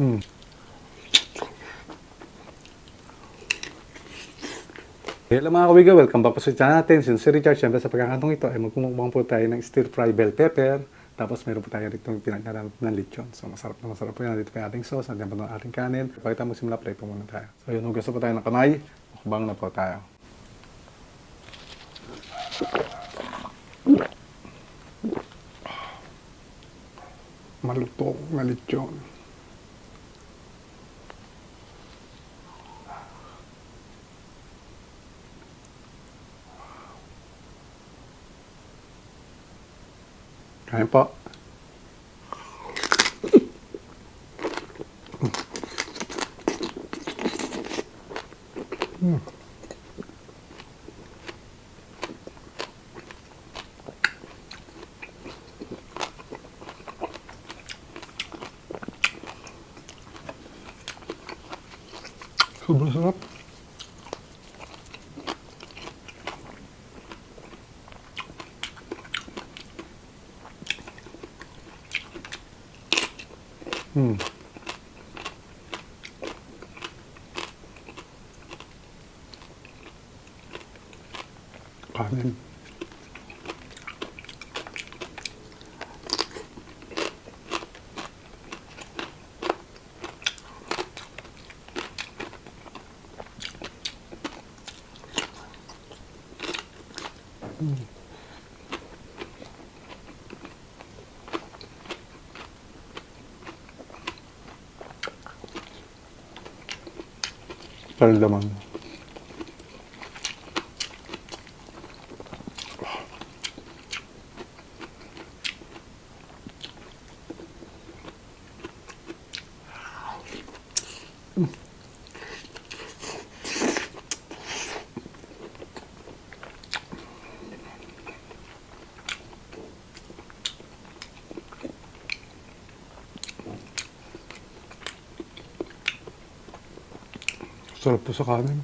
Hello, mga kawigo, welcome back po sa channel natin. Since si Richard, syempre sa pagkakataong ito ay magmumukbang po tayo ng stir fry bell pepper. Tapos meron po tayo rito yung pinagdaraan ng lechon. So masarap na masarap po yan. Dito pa yung ating sauce, nandiyan po ang ating kanin. Pakita mo simula, play po muna tayo. So yun, hugas na po tayo ng kamay. Mukbang na po tayo. Malutong na lechon. Kain po. Sobrang sarap. Kanin. Pero laman. Sarap po sa kanin.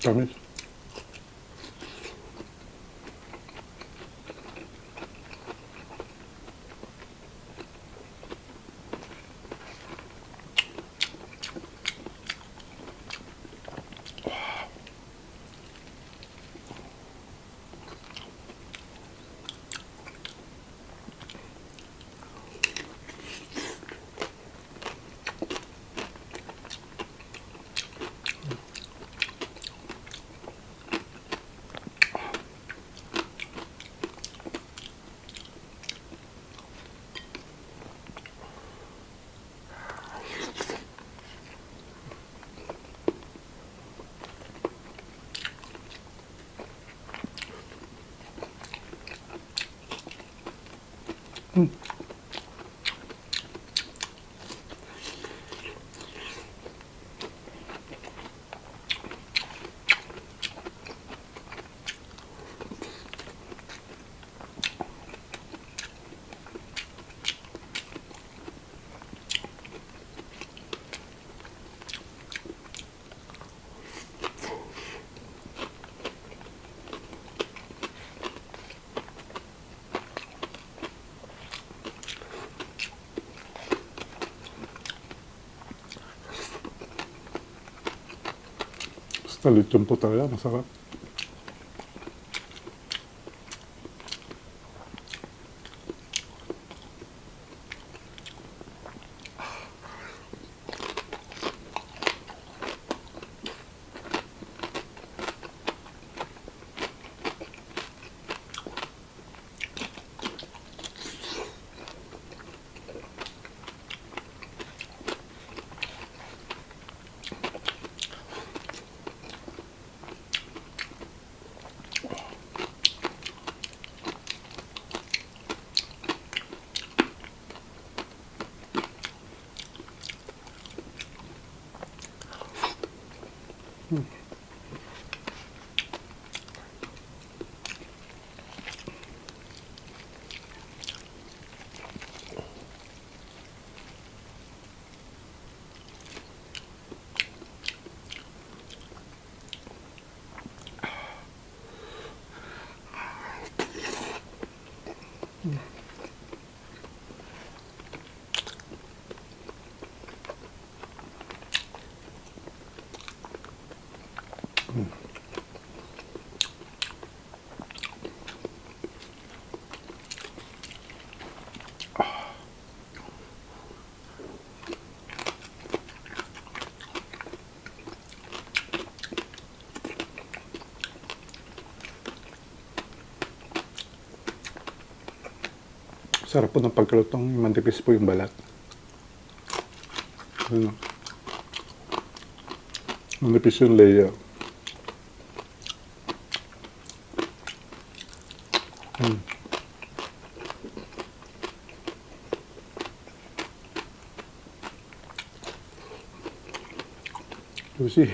Tamis. Basta lechon po talaga, masarap. Sarap po ng pagkalutong, manipis po yung balat. Ano? Manipis yung layer. Juicy.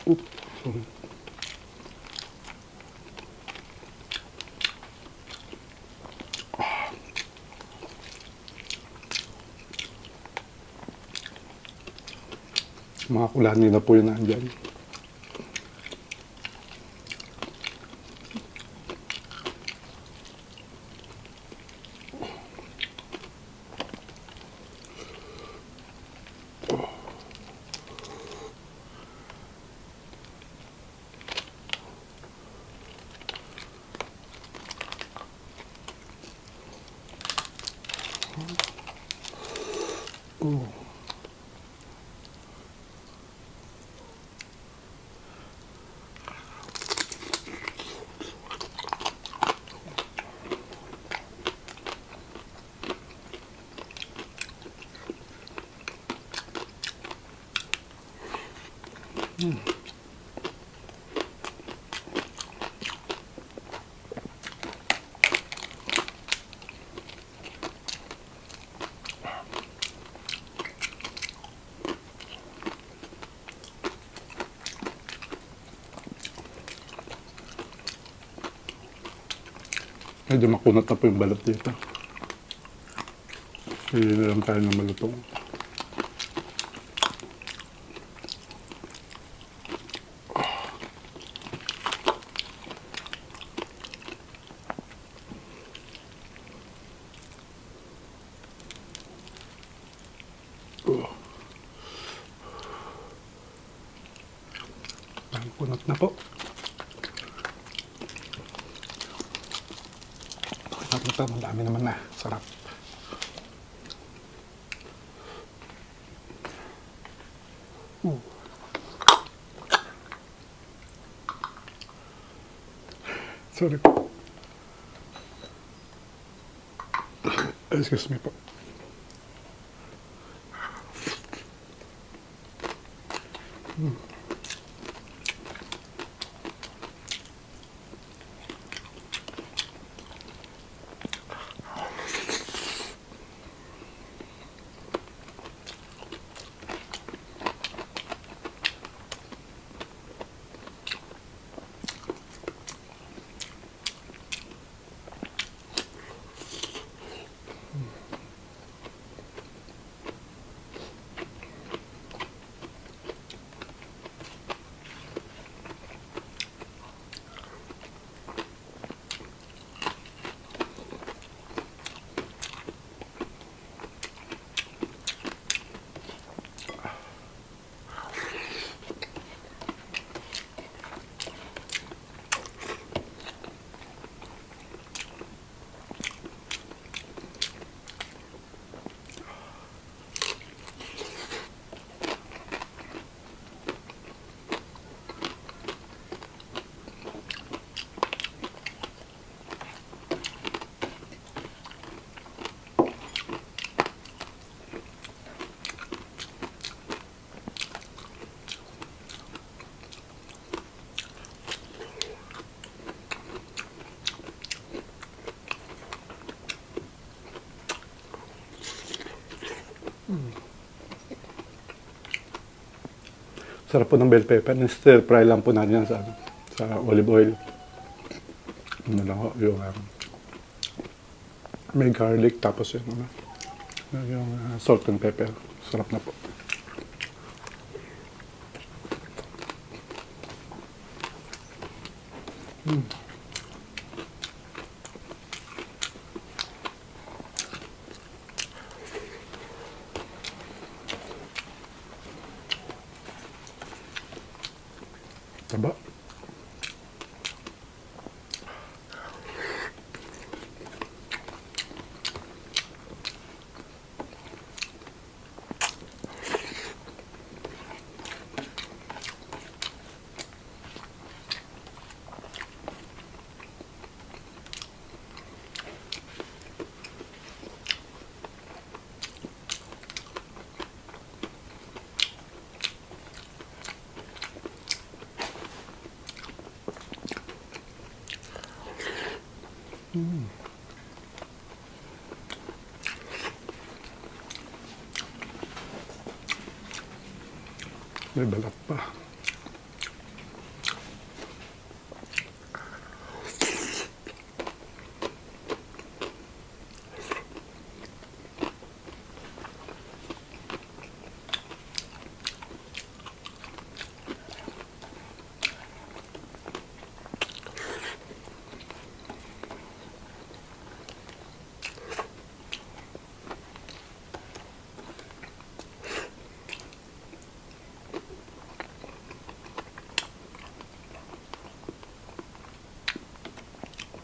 Oop, sorry. Mga kulani na po yun nandyan. Oh. Medyo makunat na po yung balat dito. Hindi na lang tayo na malutong. Oh. Ang kunat na po. Sarap na to. Madami naman na. Sarap. Ooh. Sorry po. Excuse me po. Sarap po ng bell pepper. Stir fry lang po natin yan sa olive oil. Ano lang ho, yung may garlic, tapos yung, ano, yung salt and pepper. Sarap na po. Taba. May balat pa.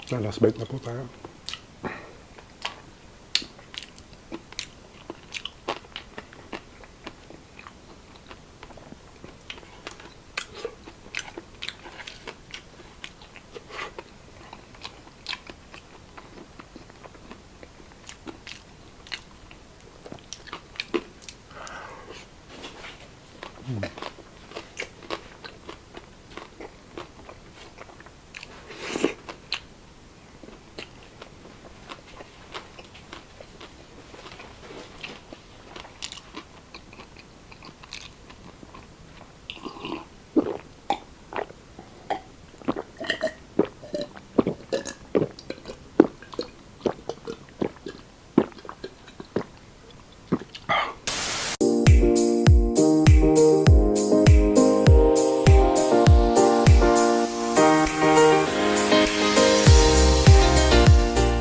Sa last bite na po tayo.